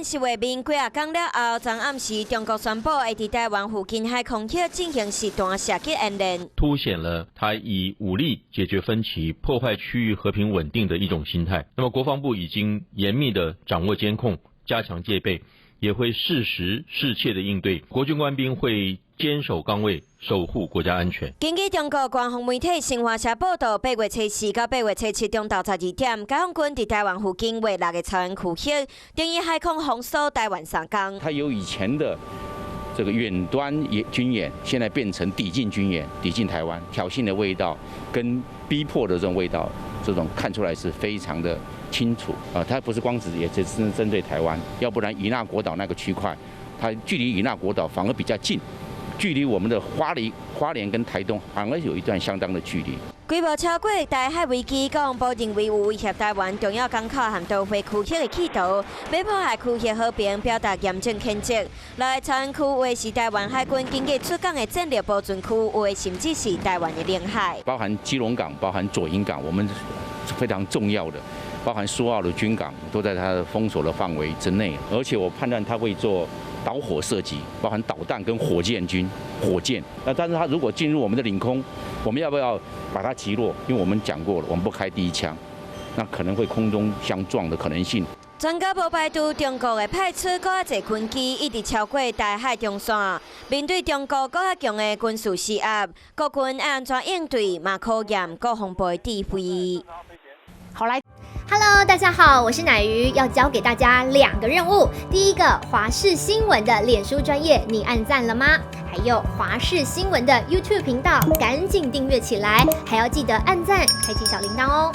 演習畫面幾仔工了後，昨暗時中國宣布會佇臺灣附近海空域進行實彈射擊演練，凸顯了他以武力解決分歧、破壞區域和平穩定的一種心態。那麼國防部已經嚴密的掌握監控，加強戒備，也會適時適切的應對。國軍官兵會堅守崗位，守護國家安全。根據中國官方媒體新華社報道，8月初4到8月初7中晝12點，解放軍佇臺灣附近劃六个草原區域，等於海空封鎖臺灣3工。它由以前的這個遠端演軍演，現在變成抵近軍演，抵近臺灣，挑釁的味道跟逼迫的這種味道，這種看出來是非常的清楚啊！它不是光只也只是針對臺灣，要不然與那國島那個區塊，它距離與那國島反而比較近。距離我們的花蓮、花蓮跟台東反而有一段相當的距離。規模超過台海危機，國防部認為有威脅臺灣重要港口和島會區域的企圖，欲破壞區域和平，表達嚴正譴責。六个草原區有是臺灣海軍緊急出港的戰略保存區，有的甚至是臺灣的領海。包含基隆港、包含左營港，我們非常重要的，包含蘇澳的軍港，都在它的封鎖的範圍之內。而且我判斷它會做導火射擊，包含導彈跟火箭軍、火箭。那但是它如果進入我們的領空，我們要不要把它擊落？因為我們講過了，我們不開第一槍，那可能會空中相撞的可能性。專家無排除中國會派出閣較濟軍機，一直超過台海中線。面對中國閣較強的軍事施壓，國軍愛按怎應對，嘛考驗國防部的智慧。好來。 Hello，大家好，我是奶魚，要交給大家兩個任務。第一個，華視新聞的臉書專頁，你按讚了嗎？還有華視新聞的 YouTube 頻道，趕緊訂閱起來，還要記得按讚，開啟小鈴鐺哦。